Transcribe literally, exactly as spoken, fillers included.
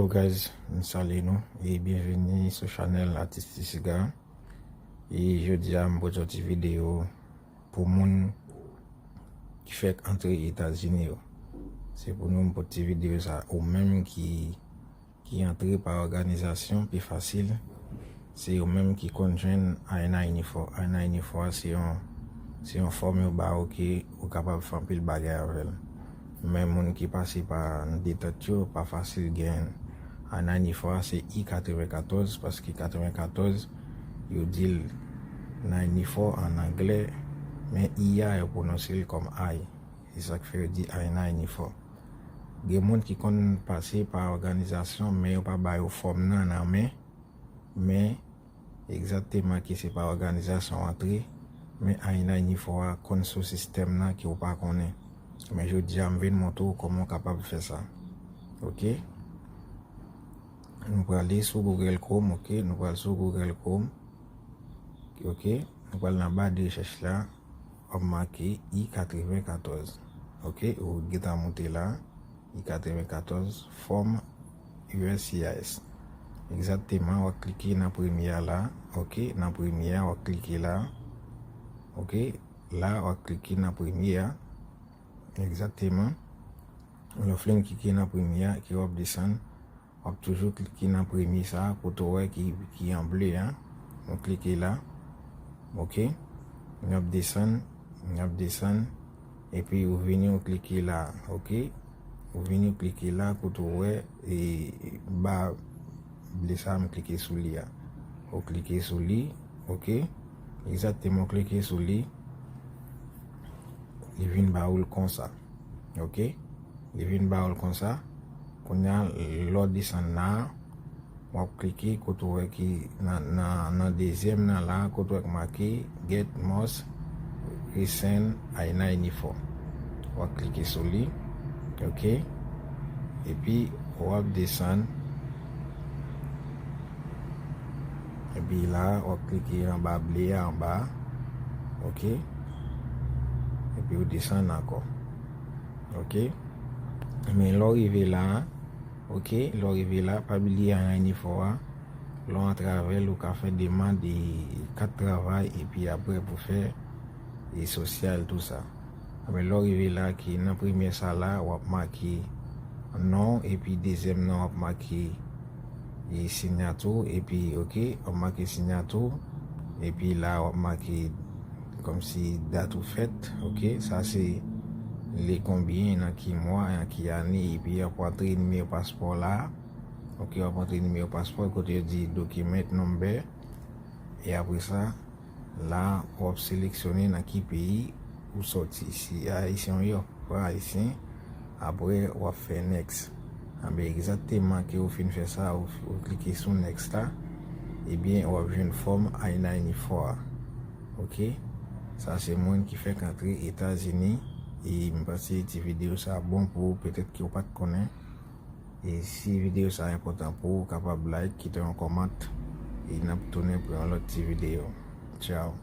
Guys, m salye nou e byenveni sou chanèl Atis Ti Siga. E jodi a m pote yon ti videyo pou moun ki fèk antre Etazini yo. Se pou nou m pote ti videyo sa. Ou menm ki, ki antre pa òganizasyon, pi fasil. Se yo menm ki konn jwenn I ninety-four. I ninety-four a se yon, se yon fòm yo ba ou ke ou kapab fè anpil bagay avè l. Men moun ki pase pa nan detant yo, pa fasil gen I ninety-four a, se I katrevenkatòz, paske katrevenkatòz, yo di l ninety-four an anglè, men I a, yo pwononse l kòm I. Se sa k fè yo di I ninety-four. Gen moun ki konn pase pa òganizasyon, men yo pa ba yo fòm nan nan men, men egzakteman ki se pa òganizasyon w antre, men I ninety-four a konn sou sistèm nan ke w pa konnen. Men jodi a, m vin montre w kòman w kapab fè sa. Oke? Nou prale sou Google Chrome, oke? Nou pral sou Google Chrome. Oke? Nou pral nan ba de rechèch la, w ap make I katrevenkatòz. Oke? Ou gentan moute la. I katrevenkatòz, fòm U S C I S. Egzakteman, w ap klike nan premye a la. Oke, nan premye a, w ap klike la. Oke, la, w ap klike nan premye a. Egzakteman. Lè w fin klike nan premye a, ke w ap desann, w ap toujou klike nan premye sa a, kote w wè ki, ki an ble a. Nou klike la. Oke. N ap desann, n ap desann. Epi ou vini, ou klike la, oke? Ou vini, ou klike la, kote w wè, e, ba ble sa, m klike sou li a. Ou klike sou li, oke? Egzakteman, ou klike sou li, li vin ba ou l konsa, oke? Li vin ba ou l konsa. Kounye a, lè w desann la, w ap klike kote w wè ki nan, nan, nan dezyèm nan la, kote w wè ki make Get Most Recent I ninety-four. W ap klike sou li, oke? Epi, w ap desann. Epi la, w ap klike anba ble a anba, oke? Epi, w desann ankò, oke? Men lè w rive la, oke, lè w rive la, pa bliye I ninety-four a. Lè w antre avè l, ou ka fè demann de kat travay, epi apre pou fè e sosyal, tou sa. Men lè w rive la, ki nan premye sa la, w ap make non, epi dezyèm nan, w ap make e sinyati w, epi, oke, w ap make sinyati w, epi la, w ap make kòmsi dat ou fèt, oke, sa se le konbyen, nan ki mwa, nan ki ane, epi w ap antre nimewo paspò la, oke, w ap antre nimewo paspò, kote yo di document number, e apre sa, la, w ap seleksyone nan ki peyi ou soti. Si ayisyen ou ye, w ap pran ayisyen, apre, w ap fè next. Anben, egzakteman ke ou fin fè sa, ou, ou klike sou next la, ebyen, w ap jwenn fòm I ninety-four a. Oke? Sa se moun ki fèk antre Etazini. E m panse ti videyo sa bon pou ou, petèt ke w pa t konnen. E si videyo sa enpòtan pou ou, ou kapab like, kite yon kòmant, e n ap tounen pou yon lòt ti videyo. Tchao.